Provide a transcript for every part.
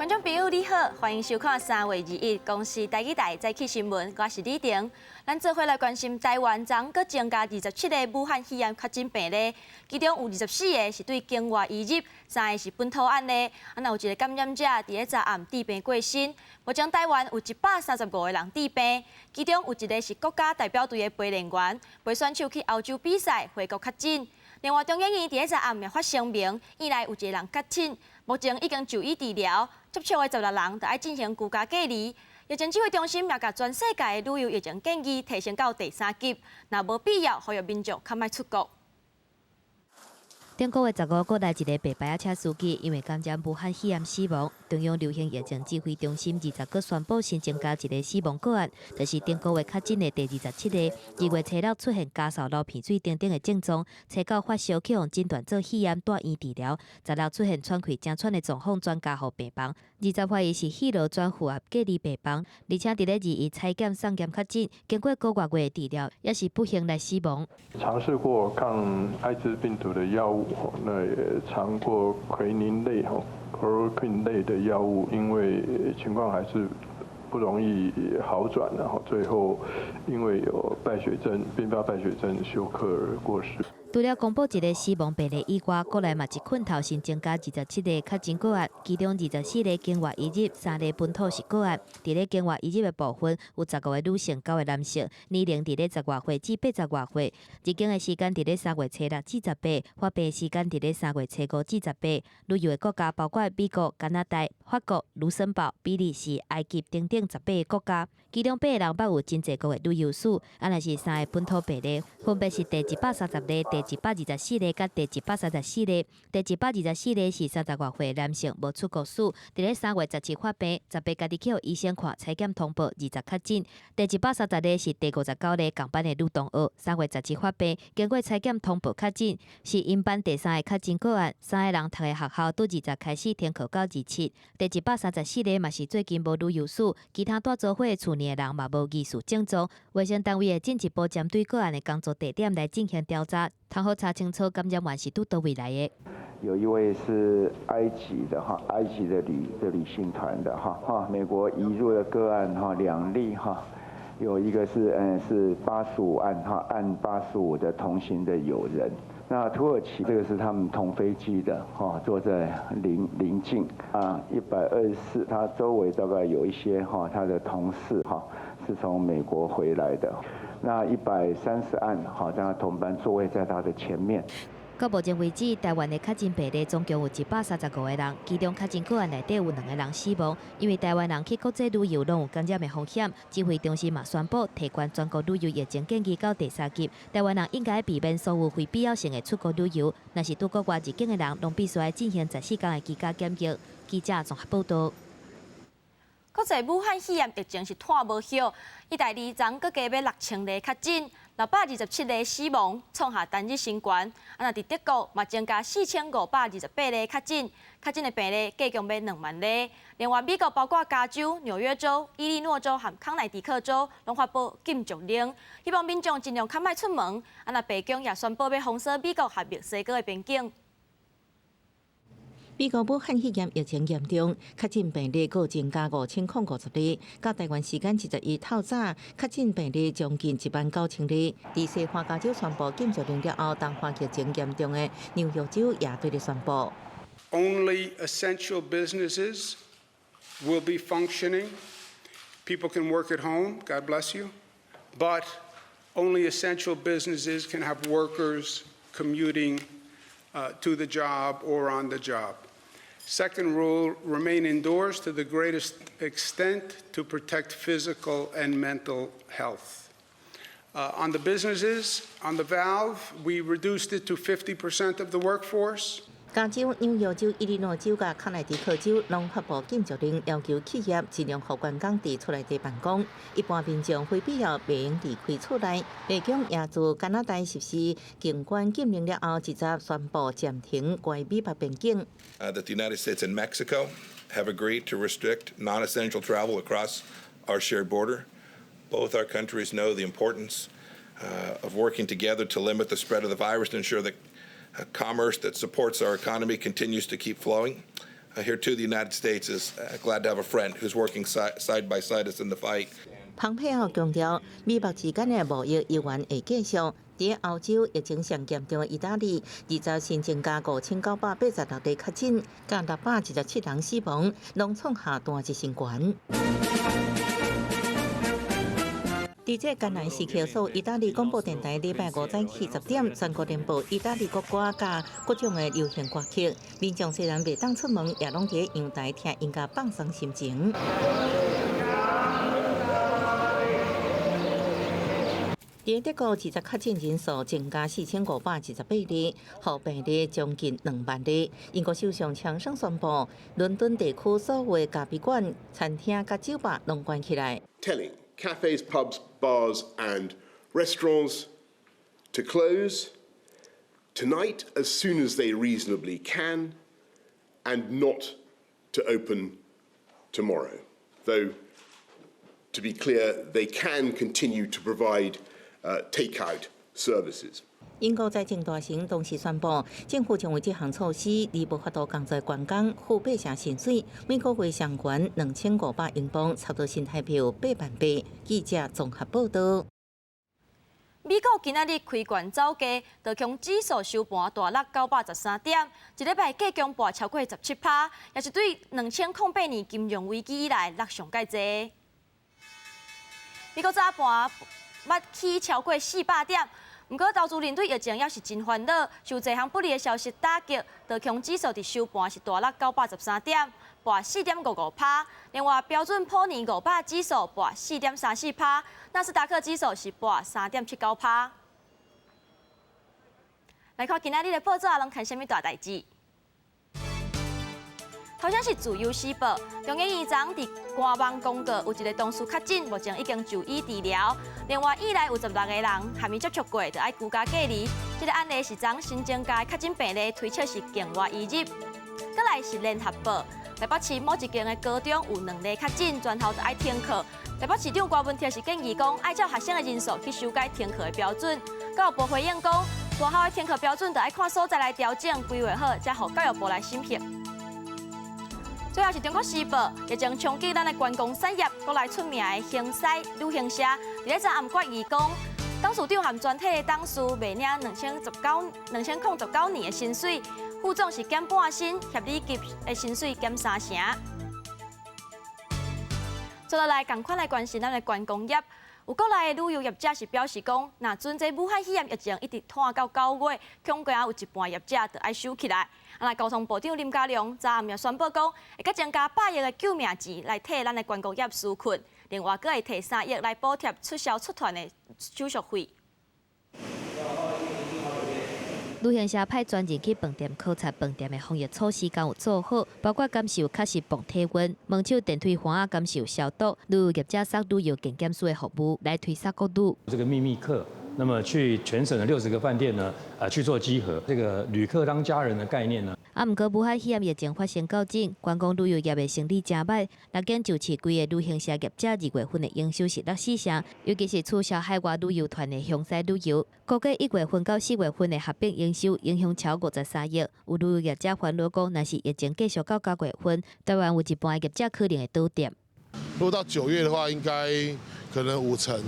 眾朋友你好，歡迎收看3月21公視台語台早起新聞，我是李婷。咱做伙來關心台灣昨閣增加27個武漢肺炎確診病例，其中有24個是對境外移入，三個是本土案例。啊，若有一個感染者佇咧昨暗致病過身。目前台灣有135個人致病，其中有一個是國家代表隊的陪練員，陪選手去歐洲比賽回國確診。另外，中研院佇咧昨暗也發聲明，院內有一個人確診，目前已經就醫治療，接觸的16人著愛進行居家隔離。疫情指揮中心也共全世界的旅遊疫情建議提升到第三級，若無必要，呼籲民眾較莫出國。頂個月15，閣來一个白牌仔車司機，因為感染武漢肺炎死亡。中央流行疫情指揮中心20閣宣布新增加一个死亡個案，就是頂個月確診的第27例。2月初六出現咳嗽、流鼻水等等的症狀，初九發燒去予診斷做肺炎，蹛院治療。16出現喘氣誠喘的狀況，轉加護病房。20懷疑是肺癆轉符合隔離病房，而且佇咧21採檢送檢確診，經過個外月的治療，也是不幸來死亡。嘗試過抗艾滋病毒的藥物，那也嘗過奎寧類、吼 chloroquine 類的藥物，因為情況還是不容易好轉，然後最後因為有敗血症、併發敗血症休克而過世。除了公布一个死亡病例以外，國內嘛一困頭新增加27個確診個案，其中24個境外移入，三个本土是個案。佇咧境外移入的部分，有15個女性，九個男性，年齡佇咧十外歲至八十外歲。入境的時間佇咧3月初六至十八，發病時間佇咧3月初五至十八。旅遊的國家包括美國、加拿大、法國、盧森堡、比利時、埃及等等18個國家，其中八個人捌有真濟國的旅遊史，啊，若是三个本土病例，分別是第130例、第124例佮第134例。第124例是三十外歲男性，無出國史，佇咧3月17發病，18家己去予醫生看，採檢通報，20確診。第130例是第59例仝班的女同學，3月17發病，經過採檢通報確診，是𪜶班第三个確診個案。三个人讀的學校佇20開始停課到27。第134例嘛是最近無旅遊史，其他蹛做伙厝內的人嘛無疑似症狀。衛生單位會進一步針對個案的工作地點來進行調查，通好查清楚感染源是佇佗位來的。有一位是埃及的哈，埃及的旅行團的哈，哈，美國移入的個案哈兩例哈，有一個是85案哈，案85的同行的友人。那土耳其這個是他們同飛機的哈，坐在鄰近啊，124，他周圍大概有一些哈，他的同事哈是從美國回來的。那130案，好，他同班座位在他的前面。到目前為止，台灣的確診病例總共有135個人，其中確診個案內底有兩個人死亡。因為台灣人去國際旅遊攏有感染的風險，指揮中心嘛宣布提懸全國旅遊疫情建議到第三級，台灣人應該避免所有非必要性的出國旅遊。若是佇國外入境的人，攏必須愛進行14天的居家檢疫。記者綜合報道。國際武漢肺炎疫情是拖無歇，意大利昨閣加欲6000例確診，627個死亡，創下單日新高。啊，若佇德國嘛增加4528例確診，確診的病例計共欲2萬例。另外，美國包括加州、紐約州、伊利諾州和康乃狄克州，攏發布禁足令，希望民眾盡量較莫出門。啊，若白宮也宣布欲封鎖美國和墨西哥的邊境。美國武漢肺炎疫情嚴重，確診病例閣增加5050例。到台灣時間21透早，確診病例將近1萬9千例。佇西岸加州宣布禁足令了後，東岸疫情嚴重的紐約州也對咧宣布。 Only essential businesses will be functioning. People can work at home, God bless you, but only essential businesses can have workers commuting to the job or on the job. Second rule, remain indoors to the greatest extent to protect physical and mental health. On the businesses, on the valve, we reduced it to 50% of the workforce. 加州、紐約州、伊利諾州佮康乃狄克州攏發布禁足令，要求企業盡量予員工佇厝內底辦公。一般民眾非必要袂用離開厝內。白宮也自加拿大實施境關禁令了後，直接宣布暫停關美墨邊境。 That the United States and Mexico have agreed to restrict non-essential travel across our shared border. Both our countries know the importance of working together to limit the spread of the virus and ensure that commerce that supports our economy continues to keep flowing. Here too, the United States is glad to have a friend who's working side by side us in the fight. 蓬佩奧強調，美墨之間的貿易猶原會繼續。佇歐洲疫情上嚴重的意大利，二十新增加5986例確診，佮617人死亡，攏創下單日新高。佇這艱難時刻，所有意大利廣播電臺禮拜五早起10點，全國聯播意大利國歌佮各種的流行歌曲。民眾雖然袂當出門，也攏佇陽台聽音樂放鬆心情。佇德國，二十確診人數增加4528例，予病例將近2萬例。英國首相強生宣布，倫敦地區所有的咖啡館、餐廳佮酒吧攏關起來。 Telling cafes, pubs, bars and restaurants to close tonight as soon as they reasonably can and not to open tomorrow. Though, to be clear, they can continue to provide takeout services. 英國財政大臣同時宣布，政府將為這項措施而無法度工作員工付8成薪水，每個月上懸2500英鎊，差不多新台幣8萬8。記者綜合報導。美國今仔日開懸走低，道瓊指數收盤大落913點，一禮拜計共跋超過17趴，也是對2008年金融危機以來落上蓋濟。美國早盤捌起超過400點，毋過投資人對疫情猶是真煩惱，受這項不利的消息打擊，道瓊指數佇收盤是大落913點，跋4.55趴。另外標準普爾500指數跋4.34趴，納斯達克指數是跋3.79趴。來看今仔日的報紙攏看啥物大代誌？頭先是自由時報，中研院昨佇官網公告有一个同事確診，目前已經就醫治療。另外，院內有16个人和伊接觸過，就愛居家隔離。這个案例是昨新增加確診病例，推測是境外移入。閣來是聯合報，台北市某一間的高中有兩例確診，全校就愛停課。台北市長柯文哲是建議講，愛照學生的人數去修改停課的標準。教育部回應講，大學的停課標準就愛看所在來調整規劃好，才予教育部來審核。最後是中國時報，疫情衝擊咱的觀光產業，國內出名的興西旅行社，佇咧昨暗決議講，董事長和全體的董事袂領2019年的薪水，副總是減半薪，協理級的薪水減三成。接落來，仝款來關心咱的觀光業。有國內的旅遊業者是表示講，若準這武漢肺炎疫情一直拖到9月，恐驚有一半業者就愛收起來。啊，交通部長林佳龍昨暗也宣布講，會閣增加100億的救命錢來替咱的觀光業紓困，另外閣會提3億來補貼促銷出團的手續費。旅行社派專人去飯店考察飯店的防疫措施敢有做好，包括監視有確實磅體溫、門口電梯環仔監視有消毒、旅遊業者送旅遊健檢師的服務來推捒國旅。這個秘密客，那麼去全省的60個飯店呢，去做稽核，這個旅客當家人的概念呢。啊，毋過武漢肺炎疫情發生到今，觀光旅遊業的生意誠䆀。六間就市規个旅行社業者2月份的營收是落4成，尤其是取消海外旅遊團的興西旅遊，估計1月份到4月份的合併營收影響超53億。有旅遊業者煩惱講，若是疫情繼續到9月份，台灣有一半的業者可能會倒店。如果到9月的話，應該可能5成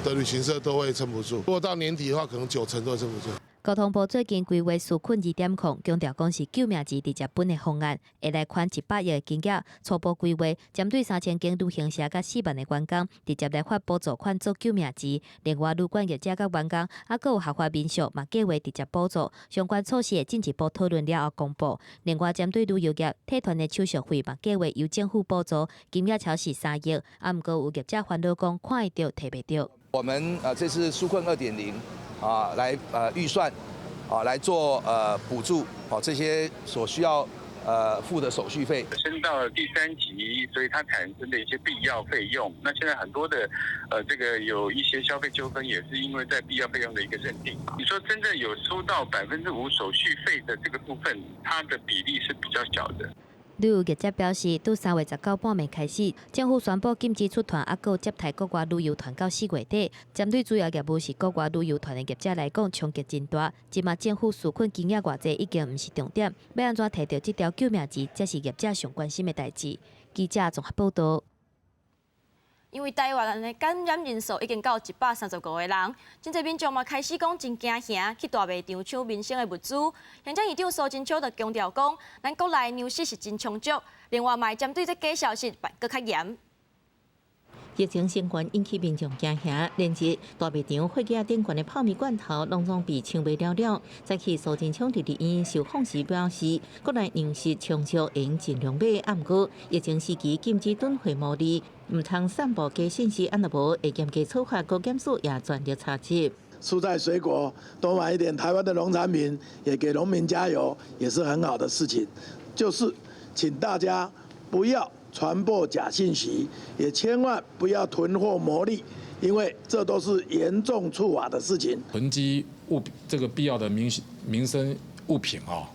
的旅行社都會撐不住；如果到年底的話，可能9成都會撐不住。交通部最近規劃紓困2.0，強調講是救命錢直接分的方案，會來款100億的金額，初步規劃針對3000間旅行社佮4萬个員工，直接來發補助款做救命錢。另外，旅館業者佮員工，猶閣有合法民宿嘛，計劃直接補助。相關措施會進一步討論了後公布。另外，針對旅遊業退團的手續費嘛，計劃由政府補助，金額超是3億。啊，毋過有業者煩惱講，看會著提袂著。我們這次紓困2.0。啊，來預算，啊來做補助，哦這些所需要付的手續費。升到了第三級，所以它產生的一些必要費用。那現在很多的這個有一些消費糾紛，也是因為在必要費用的一個認定。你說真正有收到5%手續費的這個部分，它的比例是比較小的。旅遊業者表示，對3月19半暝開始，政府宣布禁止出團，猶閣有接待國外旅遊團到4月底。針對主要業務是國外旅遊團的業者來講，衝擊真大。這馬政府紓困金額偌濟已經毋是重點，欲按怎提著這條救命錢，才是業者上關心的代誌。記者綜合報導。因為台灣的感染人數已經到135個人，真濟民眾嘛開始講真驚嚇去大賣場搶民生的物資。行政院長蘇貞昌就強調講，咱國內糧食是真充足。另外，嘛針對這假消息辦閣較嚴。疫情升懸引起民眾驚嚇，連日大賣場貨架頂懸的泡麵罐頭，攏總被搶賣了了。早起蘇貞昌佇立院受訪時表示，國內糧食充足，會用盡量買。啊，毋過疫情時期禁止囤貨牟利，毋通散布假信息，按若無會嚴格處罰，高檢署也全力查緝。蔬菜水果多買一點，台灣的農產品也給農民加油，也是很好的事情。就是請大家不要傳播假信息，也千萬不要囤貨牟利，因為這都是嚴重觸法的事情。囤積物這個必要的民生物品啊，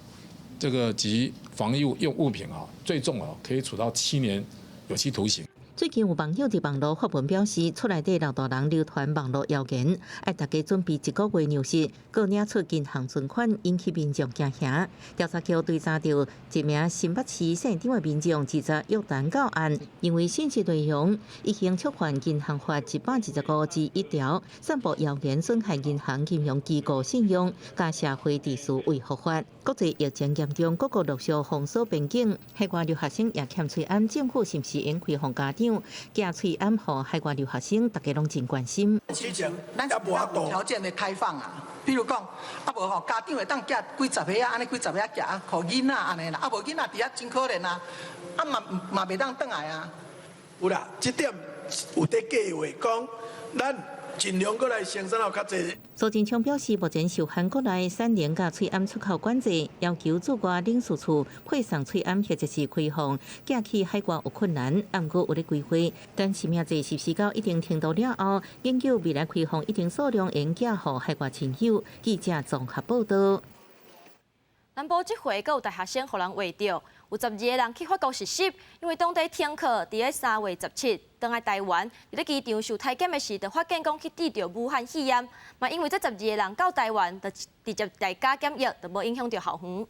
這個及防疫用物品啊，最重啊可以處到7年有期徒刑。最近有網友佇網路發文表示，厝內底老大人流傳網路謠言，愛大家準備一個月糧食，閣領出銀行存款，引起民眾驚嚇。調查局追查著一名新北市縣長的民眾，直接約談到案，因為信息內容已經觸犯銀行法125之1條，散布謠言損害銀行金融機構信用，佮社會秩序維護法。國際疫情嚴重，各國陸續封鎖邊境，海外留學生也欠喙罨，政府是毋是應開放家長寄喙罨予海外留學生？大家攏真關心。咱是有條件的開放啊，比如講，啊無吼，家長會當寄幾十個啊，按呢幾十個寄啊，予囡仔按呢啦，啊無囡仔佇遐真可憐啊，啊嘛嘛袂當轉來啊。有啦，這點有佇計劃講，咱盡量閣來生產予較濟。蘇貞昌表示，目前受限國內產能佮喙罨出口管制，要求駐外領事處配送喙罨或者是開放寄去海外有困難，毋過有咧規劃。等實名制實施到一定程度了後，研究未來開放一定數量會寄予海外親友。記者綜合報導。南部這回閣有大學生予人畫著，有12個人去法國實習，因為當地停課，佇咧3月17轉來台灣，佇咧機場受體檢的時，就發現講去得著武漢肺炎，嘛因為這十二個人到台灣，就直接在家檢疫，就無影響著校園。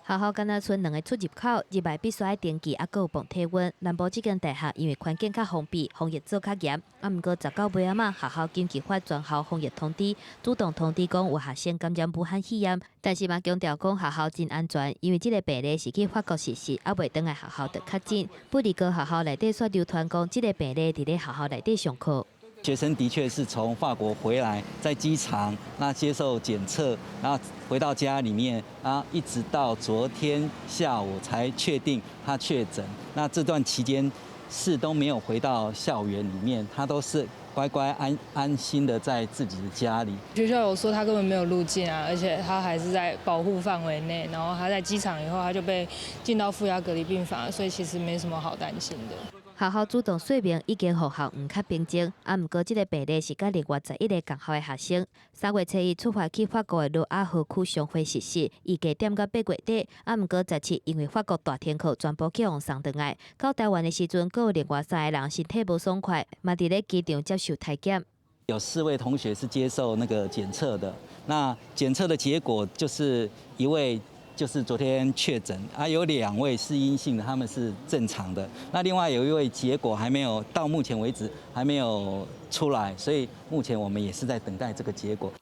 學校敢若賰兩个出入口，入來必須愛登記，猶閣有磅體溫。南部這間大學因為環境較封閉，防疫做較嚴。啊，毋過19尾仔嘛，學校緊急發全校防疫通知，主動通知講有學生感染武漢肺炎，但是嘛強調講學校真安全，因為這个病例是去法國實習，猶未轉來學校就確診。不過學校內底煞流傳講，這个病例佇咧學校內底上課。學生的確是從法國回來，在機場那接受檢測，然後回到家裡面，啊，一直到昨天下午才確定他確診。那這段期間是都沒有回到校園裡面，他都是乖乖安安心的在自己的家裡。學校有說他根本沒有入境啊，而且他還是在保護範圍內。然後他在機場以後，他就被進到負壓隔離病房，所以其實沒什麼好擔心的。學校主動說明已經予校園較平靜，啊，毋過這个病例是佮另外11個仝校的學生，3月初一出發去法國的盧阿河區商會實習，預計踮到8月底，啊，毋過17因為法國大停課，全部去予送轉來。到台灣的時陣，閣有另外三個人身體無爽快，嘛佇咧機場接受體檢。有四位同學是接受那個檢測的，那檢測的結果就是一位。就是昨天確診啊，有兩位是陰性的，他們是正常的。那另外有一位結果還沒有到目前為止還沒有出來，所以目前我們也是在等待這個結果。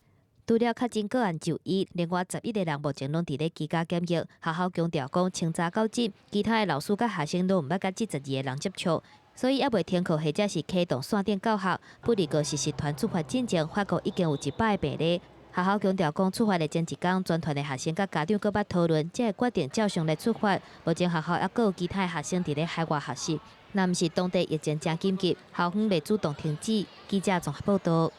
除了確診個案就醫，另外11個人目前攏佇咧居家檢疫。學校強調講，清查到這，其他的老師佮學生攏毋捌佮這十二个人接觸，所以猶未停課或者是啟動線頂教學。不過實習團出發進前，法國已經有100個病例。學校強調講，出發的前一工，全團的學生佮家長閣捌討論，才會決定照常來出發。目前學校猶閣有其他的學生佇咧海外學習，若毋是當地疫情誠緊急，校方袂主動停止。記者綜合報導。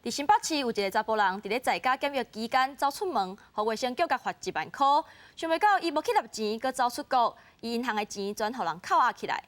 佇新北市有一个查埔人，佇咧在家檢疫期間走出門，予衛生局共罰1萬箍。想袂到伊無去納錢，閣走出國，伊銀行的錢全予人扣押起來。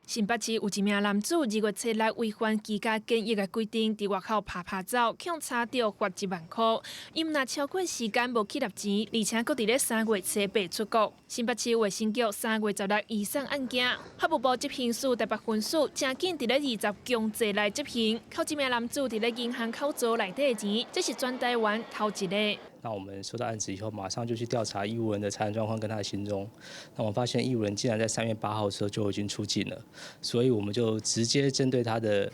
新北市有一名男子2月初6違反居家檢疫的規定，佇外口趴趴走，予查著罰1萬箍。伊毋但超過時間無去納錢，而且閣佇咧3月初八出國。新北市衛生局3月16移送案件，法務部執行署台北分署誠緊佇咧20強制來執行，扣這名男子佇咧銀行口座內底的錢，這是全台灣頭一个。那我們收到案子以後，馬上就去調查義務人的財產狀況跟他的行蹤。那我們發現義務人竟然在3月8號的時候就已經出境了，所以我們就直接針對他的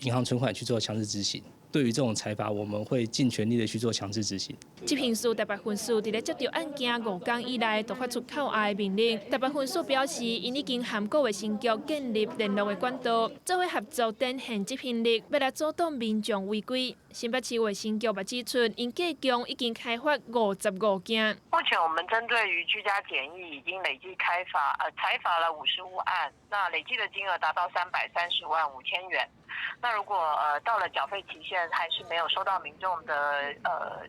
銀行存款去做強制執行。對於這種裁罰，我們會盡全力的去做強制執行。執行署台北分署佇咧接著案件5工以內，就發出扣押的命令。台北分署表示，𪜶已經和各衛生局建立聯絡的管道，做伙合作展現執行力，欲來阻擋民眾違規。新北市衛生局嘛指出，𪜶計共已經開罰55件。目前我們針對於居家檢疫已經累計開罰，裁罰了55案，那累計的金額達到330萬5千元。那如果到了繳費期限還是沒有收到民眾的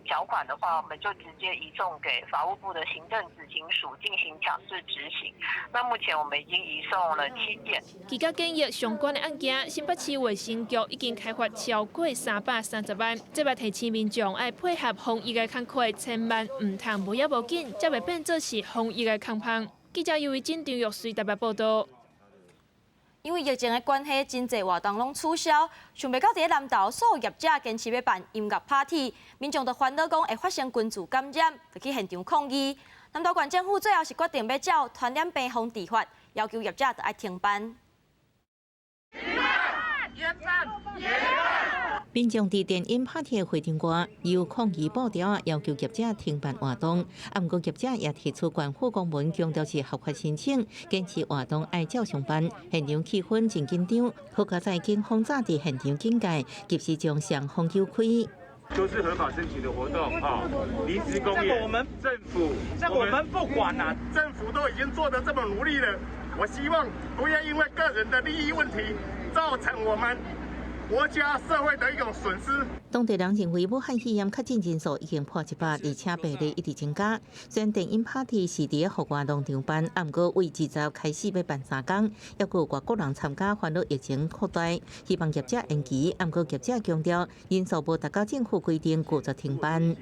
繳款的話，我們就直接移送給法務部的行政執行署進行強制執行。那目前我們已經移送了7件。居家檢疫相關的案件，新北市衛生局已經開罰超過330萬。這擺提醒民眾愛配合防疫的工課，千萬毋通無要無緊，才袂變做是防疫的空縫。記者尤維真、張玉穗台北報導。因為疫情的關係，真濟活動攏取消，想袂到佇咧南投，所有業者堅持欲辦音樂 party，民眾就煩惱講會發生群聚感染，就去現場抗議。南投縣政府最後是決定欲照傳染病防治法，要求業者著愛停辦。延辦，延辦。民眾佇電音 party 的會場外，有抗議布條要求業者停辦活動。啊，毋過業者也提出縣府公文，強調是合法申請，堅持活動愛照常辦。現場氣氛真緊張，好佳哉警方早佇現場警戒，及時將雙方糾開。都是合法申請的活動，哈，臨時公演，我們政府，這個我們不管啦，政府都已經做得這麼努力了，我希望不要因為個人的利益問題，造成我們國家社會的一種損失。當地人認為武漢肺炎確診人數已經破100，而且病例一直增加。雖然電音 party 是佇戶外農場辦，啊，毋過對20開始欲辦3工，猶閣有外國人參加，煩惱疫情擴大，希望業者延期。啊，毋過業者強調人數無達到政府規定，拒絕停辦。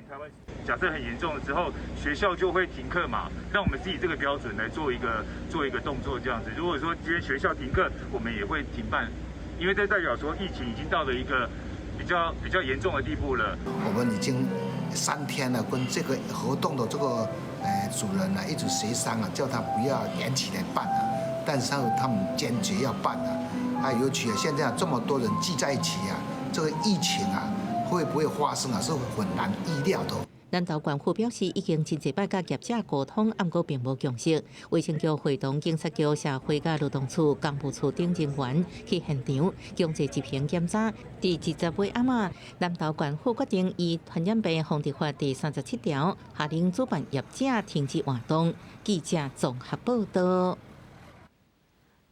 假設很嚴重的時候，學校就會停課嘛？那我們是以這個標準來做一個動作，這樣子。如果說今天學校停課，我們也會停辦。因為這代表說疫情已經到了一個比較嚴重的地步了。我們已經3天了，跟這個活動的這個主人呢一直協商啊，叫他不要延期來辦啊，但是他們堅決要辦啊。啊，尤其啊，現在這麼多人聚在一起啊，這個疫情啊會不會發生啊，是很難預料的。南投縣府表示，已經真濟擺佮業者溝通，毋過並無共識。衛生局會同警察局、社會佮勞動處、工務處等人員去現場強制執行檢查。佇20尾暗仔，南投縣府決定依傳染病防治法第37條，下令主辦業者停止活動。記者綜合報導。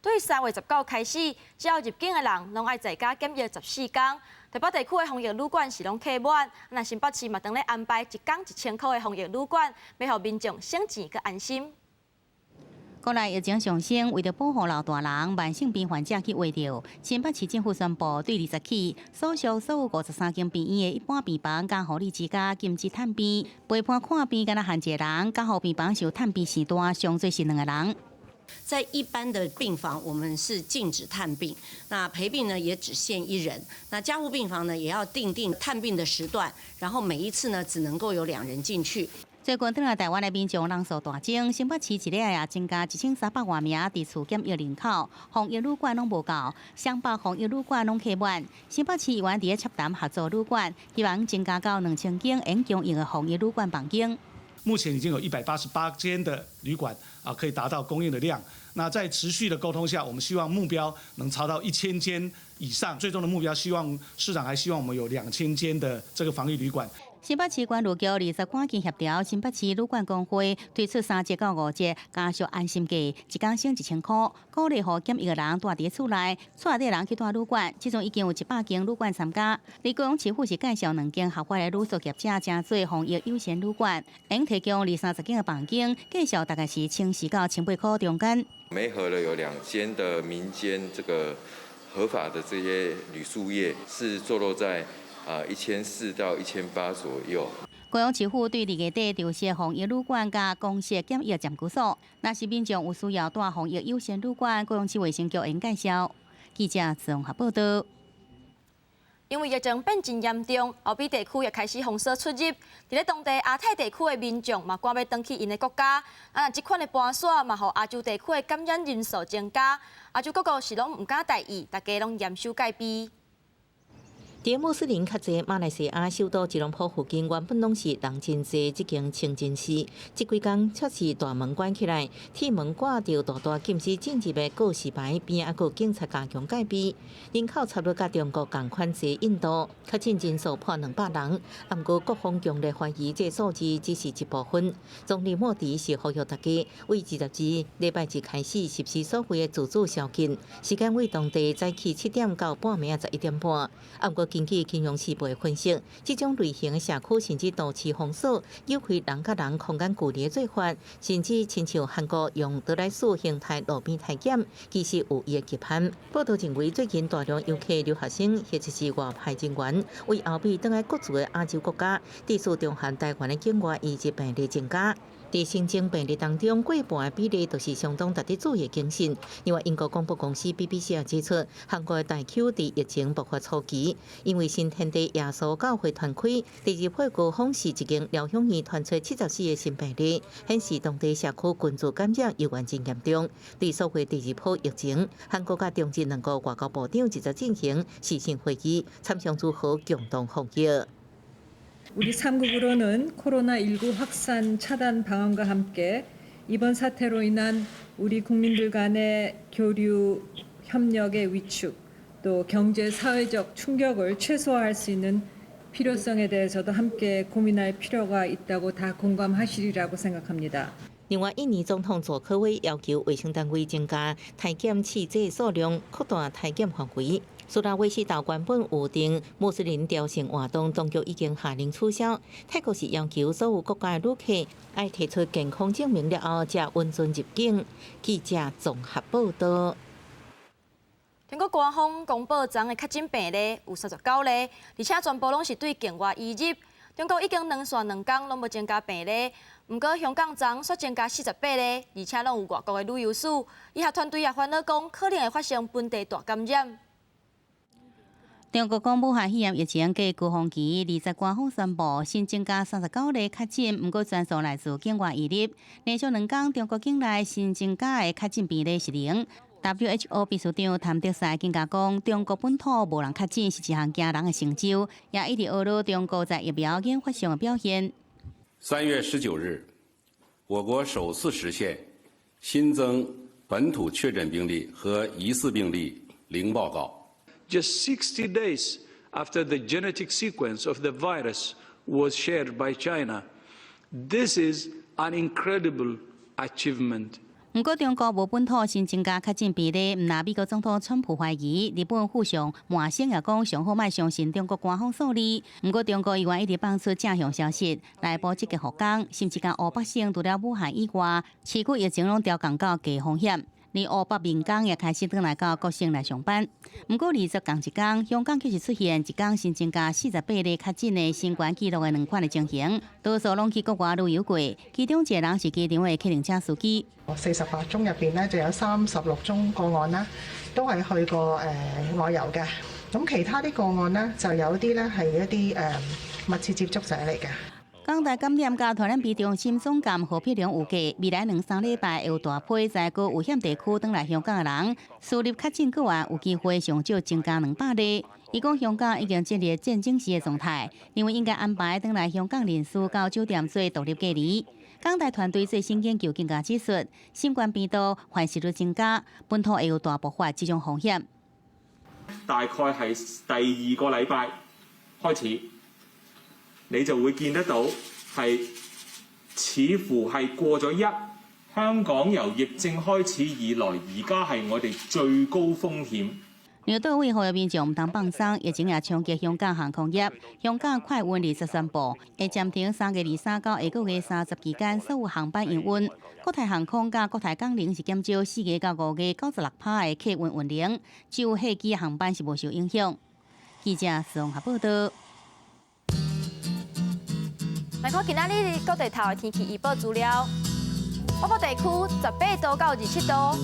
對3月19開始，只要入境的人，攏愛在家檢疫14工。台北地區的防疫旅館是攏客滿，那新北市嘛當咧安排一工1000箍的防疫旅館，欲予民眾省錢閣安心。國內疫情上升，為著保護老大人、慢性病患者去穢著，新北市政府宣布，對20起，所屬所有53間病院的一般病房佮護理之家禁止探病，陪伴看病敢若限一个人，加護病房受探病時段上濟是兩个人。在一般的病房，我們是禁止探病，那陪病呢也只限一人。那加護病房呢，也要訂定探病的時段，然後每一次呢只能夠有兩人進去。最近轉來台灣的民眾人數大增，新北市一日也增加1300外名佇厝檢疫人口，防疫旅館攏無夠，雙北防疫旅館攏客滿。新北市議員佇咧洽談合作旅館，希望增加到2000間會供應的防疫旅館房間。目前已經有188間的旅館啊，可以達到供應的量。那在持續的溝通下，我們希望目標能超到1000間以上。最終的目標，希望市長還希望我們有2000間的這個防疫旅館。新北市觀旅局20關鍵協調新北市旅館公會推出3折到5折加速安心價，一工省1000箍，鼓勵予檢疫的人蹛佇厝內，厝內底人去蹛旅館。這陣已經有100間旅館參加。而高雄市府是介紹兩間合法的旅宿業者，成做防疫優先旅館，會提供二三十間的房間，價數大概是1400到1800箍中間。媒合了有兩間的民間這個合法的這些旅宿業，是坐落在1400到1800左右。高雄市府對2月底就設防疫旅館佮公設檢疫暫居所，若是民眾有需要蹛防疫優先旅館，高雄市衛生局會介紹。記者綜合報道。因為疫情變真嚴重，歐美地區也開始封鎖出入。佇咧當地亞太地區的民眾嘛，趕欲轉去𪜶的國家。啊，這款的搬徙嘛，予亞洲地區的感染人數增加。亞洲各國是攏毋敢大意，大家攏嚴守戒備。佇穆斯林較濟馬來西亞首都吉隆坡附近，原本攏是人真濟，這間清真寺，這幾工卻是大門關起來，鐵門掛著大大禁止進入的告示牌，邊仔閣有警察加強戒備。人口差不多佮中國仝款濟，印度確診人數破200人，毋過各方強烈懷疑這數字只是一部分。總理莫迪是呼籲大家，為22禮拜日開始實施所謂的自主宵禁，時間為當地早起7點到半暝11點半。毋過根據《金融時報》的分析，這種類型的社區甚至都市封鎖，誘開人佮人空間距離的做法，甚至親像韓國用得來速形態路邊篩檢，其實有伊的極限。報道認為，最近大量遊客、留學生或者是外派人員，為歐美轉來各自的亞洲國家，致使中韓台灣的境外移入病例增加。佇新增病例當中，過半的比例都是相當值得注意的警訊。另外，英國廣播公司 BBC 也指出，韓國的大邱佇疫情爆發初期，因為新天地耶穌教會團開，第二波高峰時一間療養院傳出74個新病例，顯示當地社區群聚感染猶原真嚴重。對所謂第二波疫情，韓國佮中日兩國外交部長直接進行視訊會議，參詳如何共同防疫。 우리 3국으로는 코로나19 확산 차단 방안과 함께 이번 사태로 인한 우리 국민들 간의 교류 협력의 위축 또 경제 사회적 충격을 최소화할 수 있는 필요성에 대해서도 함께 고민할 필요가 있다고 다 공감하시리라고 생각합니다. 另外，印尼總統佐科威要求衛生單位增加篩檢試劑數量，擴大篩檢範圍。蘇拉威西島原本預定穆斯林朝聖活動，當局已經下令取消。泰國是要求所有國家的旅客愛提出健康證明了後，才允准入境。記者綜合報道。中國官方公布昨昏的確診病例有39例，而且全部攏是對境外移入。中國已經連續2工攏無增加病例，毋過香港昨昏煞增加48例，而且攏有外國的旅遊史。醫學團隊也煩惱講，可能會發生本地大感染。中國講武漢肺炎疫情過高峰期，20官方宣布新增加39例確診，毋過全數來自境外移入。連續2工，中國境內新增加的確診病例是零。WHO 秘書長譚德塞更加講，中國本土無人確診是一項驚人的成就，也一直呵咾中國在疫苗研發上的表現。 3月19日，我國首次實現新增本土確診病例和疑似病例零報告。 Just 60 days after the genetic sequence of the virus was shared by China, this is an incredible achievement. 毋過，中國無本土新增加確診病例，毋但美國總統川普懷疑，日本副相麻生也講上好莫相信中國官方數字。毋過，中國猶原一直放出正向消息來補積極復工，甚至共湖北省除了武漢以外，市區疫情攏調降到低風險。連湖北民工也開始轉來到各省來上班。毋過，20仝一工，香港卻是出現一工新增加48例確診的新懸紀錄的兩款的情形，多數攏去國外旅遊過，其中一個人是機場的客運車司機。 48宗入邊呢，就有36宗個案啦，都係去過外遊嘅。咁其他啲個案呢，就有啲咧係一啲密切接觸者嚟嘅。港大感染佮傳染病中心總監何柏良預計，未來兩三禮拜會有大批在閣危險地區轉來香港的人，輸入確診個案有機會上少增加200例。伊講香港已經進入戰爭時的狀態，認為應該安排轉來香港人士到酒店做獨立隔離。港大團隊最新研究更加指出，新冠病毒繁殖率增加，本土會有大爆發這種風險。大概係第二個禮拜開始。你就會見得到係似乎係過咗一香港由疫症開始以來，而家係我哋最高風險。離島位予民眾毋通放鬆，疫情也衝擊香港航空業。香港快運20宣布，會暫停3月23到下個月30期間所有航班營運。國泰航空佮國泰港龍是減少4月到5月96%的客運運能，只有客機航班是無受影響。記者綜合報道。來看今仔日各地頭的天氣預報資料。北部地區18度到27度，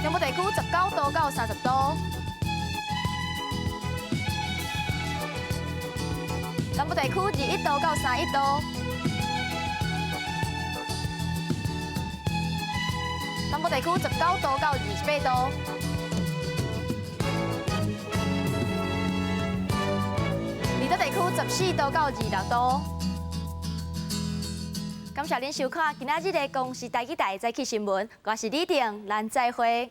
中部地區19度到30度，南部地區21度到31度，南部地區19度到28度。離島地區14度到26度。感謝您收看今仔日的公視台語台早起新聞，我是李婷，咱再會。